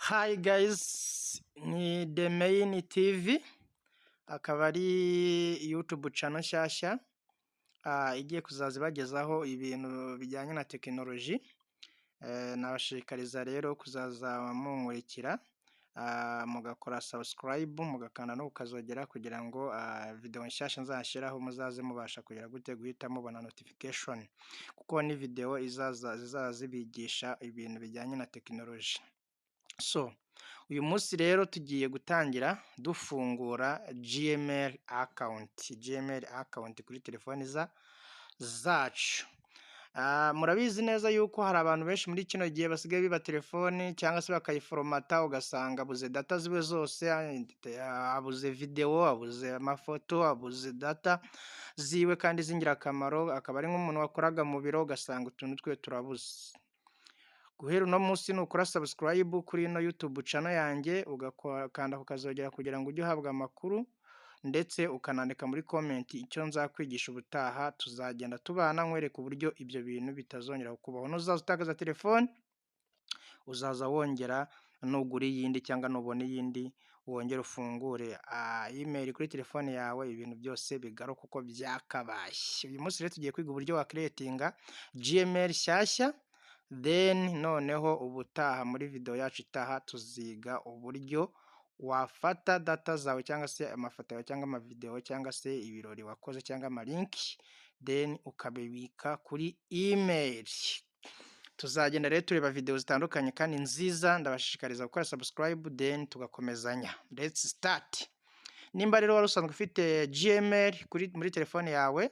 Hi guys, ni The Main TV, akaba ari YouTube channel nshyashya igiye kuzaza ibagezaho ibintu bijyanye na tekinoloji. Nabashishikariza rero kuzaza munkurikira, mugakora subscribe, mugakanda no kukazogera kugira ngo video nshyashya nzashyiraho muzaze mubasha kugira gute guhita mubona notification, kuko ni video izaza zizaza zibigisha ibintu bijyanye na tekinoloji. So uyu munsi rero tugiye gutangira dufungura Gmail account, Gmail account kuri telefoni zacu. Murabizi neza yuko hari abantu benshi muri kino gihe basigaye biba telefoni cyangwa se bakayiforomata, ugasanga abuze data ziwe zose, abuze videwo, abuze amafoto, abuze data ziwe kandi z'ingirakamaro, akaba ari nk'umuntu wakoraga mu biro, ugasanga utuntu twe turabuze. Guhera uno munsi, nukora subscribe kuri ino YouTube channel yanjye, ugakanda kukazogera kugira ngo ujye uhabwa amakuru, ndetse ukanandika muri comment icyo nzakwigisha ubutaha, tuzagenda tubana nkwereka uburyo ibyo bintu bitazongera kukubaho. Nuzaza utakaza telefone, uzaza wongera nugura iyindi cyangwa nubona iyindi, wongere ufungure email kuri telefone yawe, ibintu byose bigaruke uko byakabaye. Uyu munsi rero tugiye kwiga uburyo wacreatinga Gmail nshyashya, then noneho ubutaha muri video yacu itaha tuziga uburyo wafata data zawe cyangwa se amafoto yawe cyangwa amavideo cyangwa se ibirori wakoze cyangwa amalink, then ukabibika kuri email. Tuzagenda rero tureba video zitandukanye kandi nziza, ndabashishikariza gukora subscribe, then tugakomezanya. Let's start. Nimba rero wari usanzwe ufite Gmail muri telefone yawe,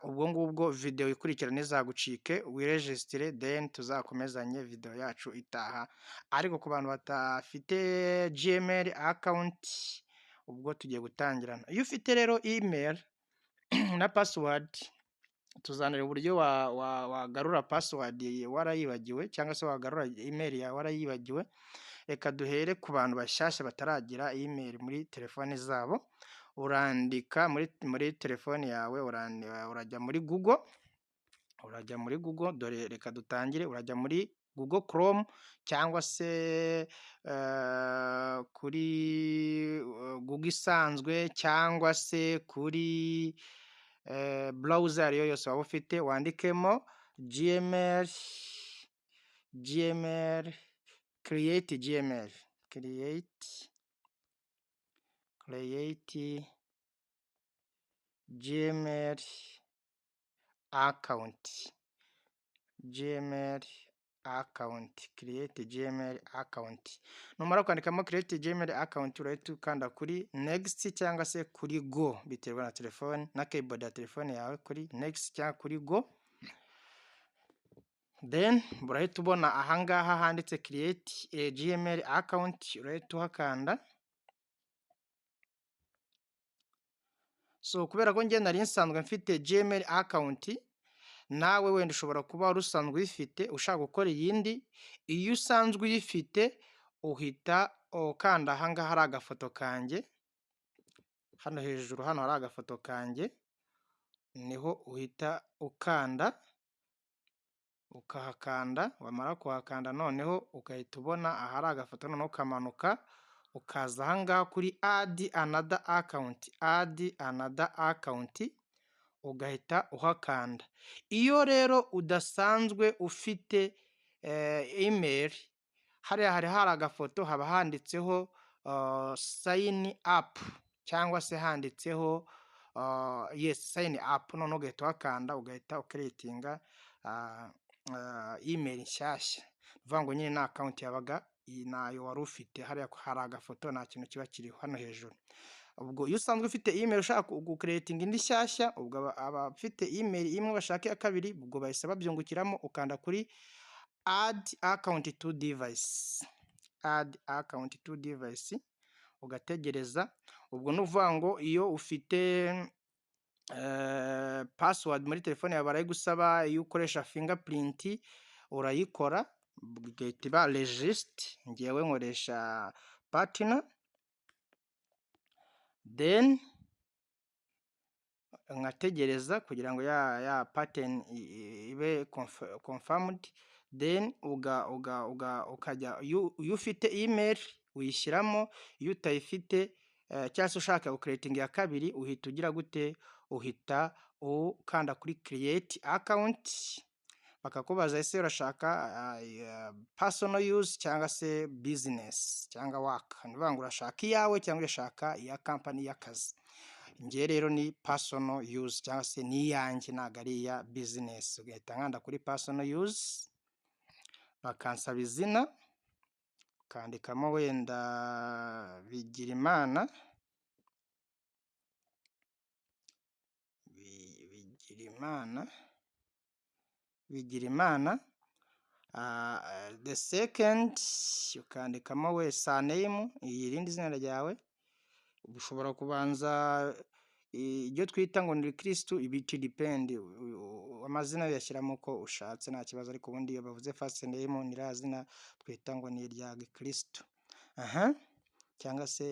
ubwo ngubwo video ikurikira ntizagucike, wiregisitire, then tuzakomezanye video yacu itaha. Ariko ku bantu badafite Gmail account, ubwo tugiye gutangirana. Iyo ufite rero email na password, tuzanira uburyo wagarura password warayibagiwe cyangwa se wagarura email yawe warayibagiwe. Reka duhere ku bantu bashyashya bataragira email muri telefoni zabo. Urandika muri telefoni yawe, urajya muri Google, urajya muri Google, dore reka dutangire, urajya muri Google Chrome cyangwa se kuri Google isanzwe cyangwa se kuri browser ariyo yose waba ufite, wandikemo Gmail, Gmail, create Gmail, create Gmail account, Gmail account, create Gmail account. Numara kwandikamo create Gmail account, urahita ukanda kuri next cyangwa se kuri go, biterwa na telefone na keyboard ya telefone yawe, kuri next cyangwa kuri go. Then urahita ubona ahangaha handitse create Gmail account, urahita uhakanda. So kubera ko njye nari nsanzwe mfite Gmail account, nawe wenda ushobora kuba wari usanzwe uyifite ushaka gukora iyindi. Iyo usanzwe uyifite, uhita ukanda ahangaha hari agafoto kanjye, hano hejuru, hano hari agafoto kanjye, niho uhita ukanda, ukahakanda. Wamara kuhakanda, noneho ugahita ubona ahari agafoto, noneho ukamanuka ukaza ahangaha kuri add another account, add another account, ugahita uhakanda. Iyo rero udasanzwe ufite email, hariya hari hari agafoto haba handitseho sign up cyangwa se handitseho, yes, sign up, noneho ugahita uhakanda, ugahita ucreatinga email nshyashya. Ni ukuvuga ngo nyine ni account yabaga ntayo wari ufite, hariya hari agafoto, nta kintu kiba kiriho hano hejuru. Ubwo iyo usanzwe ufite email ushaka gucreatinga indi nshyashya, ubwo abafite email imwe bashaka iya kabiri, ubwo bahise babyungukiramo, ukanda kuri add account to device, add account to device, ugategereza. Ubwo ni ukuvuga ngo iyo ufite password muri telefone yawe barayigusaba, iyo ukoresha fingerprint urayikora igahita iba register. Njyewe nkoresha pattern, then nkategereza kugira ngo ya pattern ibe confirmed. Then ukajya, iyo ufite email uyishyiramo, iyo utayifite cyangwa se ushaka gucreatinga iya kabiri, uhita ugira gute? Uhita ukanda kuri create account, bakakubaza ese urashaka personal use cyangwa se business cyangwa work? Ni ukuvuga ngo urashaka iyawe cyangwa urashaka iya company y'akazi. Njye rero ni personal use cyangwa se ni iyanjye, ntabwo ari iya business. Ugahita nkanda kuri personal use, bakansaba izina, ukandikamo wenda Bigirimana, Bigirimana, Bigirimana, the second ukandikamo we surname, irindi zina ryawe, ushobora kubanza iryo twita ngo ni kirisitu, it depend, amazina uyashyiramo uko ushatse nta kibazo, ariko ubundi iyo bavuze first name ni ririya zina twita ngo ni irya gikirisitu, cyangwa se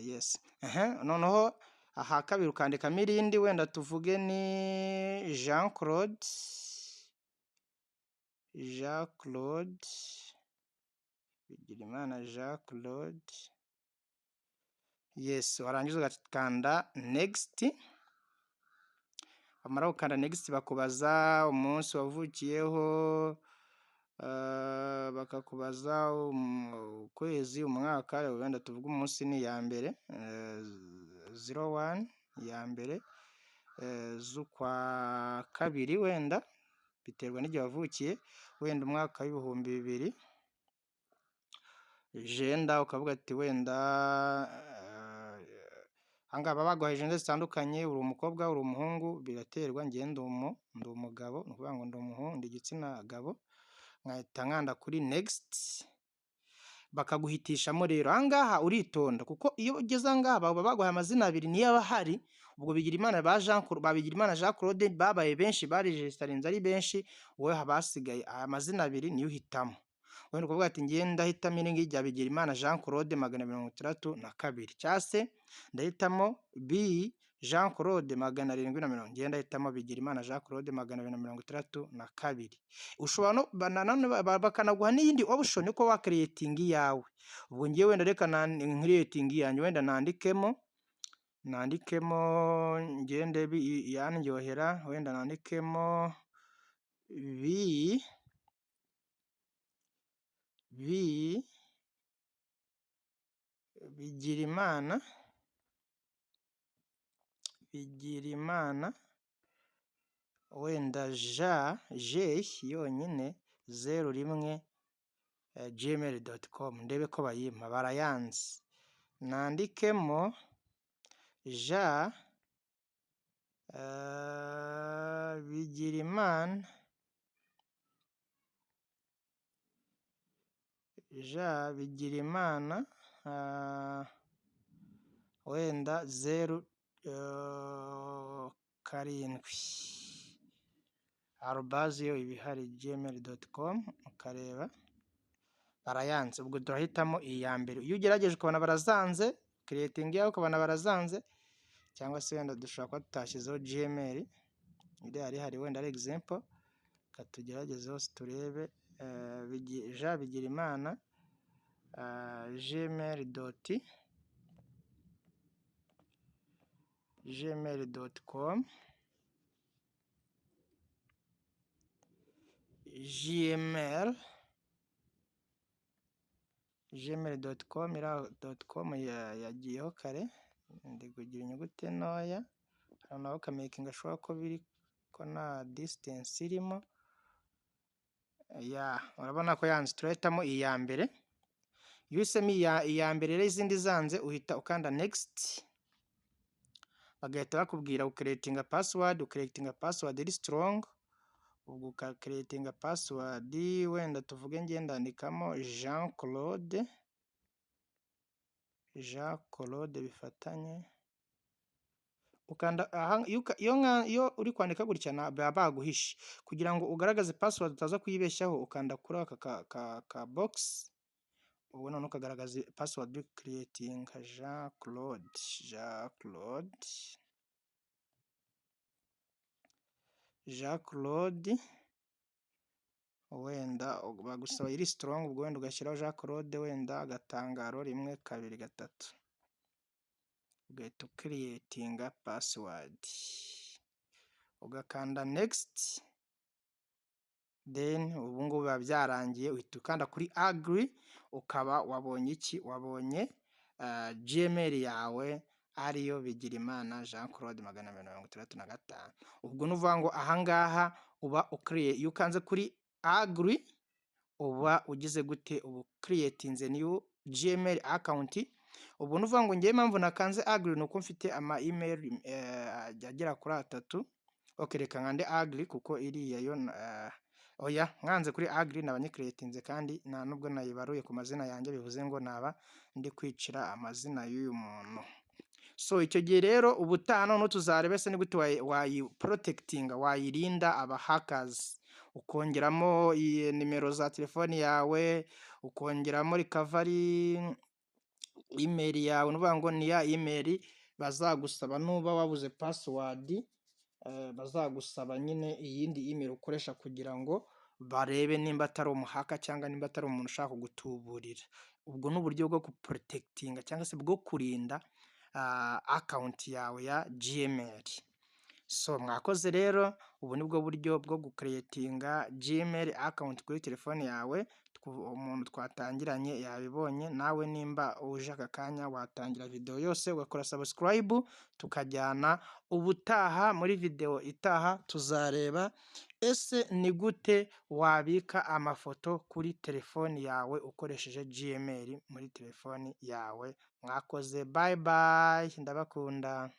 yes, noneho aha kabiri ukandikamo irindi, wenda tuvuge ni Jean Claude, Jean Claude, Bigirimana Jean Claude, yes, warangiza ugakanda next, wamara gukanda next bakubaza umunsi wavukiyeho, bakakubaza ukwezi, umwaka, wenda tuvuge umunsi ni iya mbere, 01, iya mbere z'ukwa kabiri, wenda biterwa n'igihe wavukiye, wenda umwaka w'2000, gender ukavuga ati wenda aha ngaha baba baguhaye gender zitandukanye, uri umukobwa, uri umuhungu, biraterwa, njyewe ndi umugabo, ni ukuvuga ngo ndi umuhungu, ndi igitsina gabo, nkahita nkanda kuri next, bakaguhitishamo rero. Aha ngaha uritonda kuko iyo ugeze aha ngaha baba baguhaye amazina abiri niyo aba ahari, ubwo Bigirimana ba Jean, ba Bigirimana Jean Claude babaye benshi, baregisitarinze ari benshi, wowe haba hasigaye aya mazina abiri niyo uhitamo. Wenda ukavuga ati njyewe ndahitamo iri ngiri rya Bigirimana Jean Claude 262, cyangwa se ndahitamo B Jean Claude 770, njyewe ndahitamo Bigirimana Jean Claude 262. Ushobora no nanone bakanaguha n'iyindi option ko wacreatinga iyawe. Ubwo njyewe wenda reka ncreatinge iyanjye, wenda nandikemo njyewe ndebe iyandyohera, wenda nandikemo B B Bigirimana, Bigirimana, wenda J, J yonyine, 01 gmail.com, ndebe ko bayimpa, barayanze. Nandikemo J Bigirimana, J Bigirimana, wenda 07, arobase yo iba ihari gmail.com, ukareba barayanze. Ubwo turahitamo iya mbere. Iyo ugerageje ukabona barazanze, creatinga iyawe ukabona barazanze, cyangwa se wenda dushobora kuba tutashyizeho gmail, iriya ihari wenda ari example, reka tugerageze hose turebe, Jean Bigirimana gmail.com, gmail gmail.com, iriya dot com yagiyeho kare, ndi kugira inyuguti ntoya, hano naho ukamakinga sure ko biri ko nta distance irimo, ya urabona ko yanze, turahitamo iya mbere. Iyo uhisemo iya mbere rero izindi zanze, uhita ukanda next, bagahita bakubwira ucreatinga password, ucreatinga password iri strong, ubwo ukacreatinga password, wenda tuvuge njye ndandikamo Jean Claude, Jean Claude bifatanye, ukanda aha. Iyo uri kwandika gutya baba baguhishe, kugira ngo ugaragaze password utaza kuyibeshyaho, ukanda kuri aka ka box, ubwo noneho ukagaragaza password uri creatinga, Jean Claude, Jean Claude, Jean Claude, Wenda bagusaba iri strong, ubwo wenda ugashyiraho Jean Claude, wenda agatangaro, 1 2 3, ugahita ucreatinga password, ugakanda next. Then ubu ngubu biba byarangiye, uhita ukanda kuri agree, ukaba wabonye iki? Wabonye Gmail yawe, ariyo Bigirimana Jean Claude 265. Ubwo ni ukuvuga ngo ahangaha uba ukiriye. Iyo ukanze kuri agree, uba ugize gute? Uba ucreatinze new Gmail account. Ubu ni ukuvuga ngo ngewe impamvu nakanze agree ni uko mfite ama email agera kuri atatu. Okay, reka nkande agree kuko iriya yo, oya, nkanze kuri agree naba nyicreatinze, kandi nta nubwo nayibaruye ku mazina yanjye, bivuze ngo naba ndi kwicira amazina y'uyu muntu. So icyo gihe rero, ubutaha noneho tuzarebe se ni gute wayiprotectinga, wayirinda aba hackers, ukongeramo nimero za telefoni yawe, ukongeramo recovery email yawe. Ni ukuvuga ngo ni ya email bazagusaba nuba wabuze password, bazagusaba nyine iyindi email ukoresha kugira ngo barebe nimba atari umuhacker cyangwa nimba atari umuntu ushaka kugutuburira. Ubwo ni uburyo bwo guprotectinga cyangwa se bwo kurinda account yawe ya Gmail. So mwakoze rero, ubu ni bwo buryo bwo gucreatinga Gmail account kuri telefone yawe. Umuntu twatangiranye yabibonye, nawe nimba uje aka kanya watangira videwo yose ugakora subscribe, tukajyana ubutaha. Muri videwo itaha tuzareba ese ni gute wabika amafoto kuri telefoni yawe ukoresheje Gmail muri telefoni yawe. Mwakoze, bye bye, ndabakunda.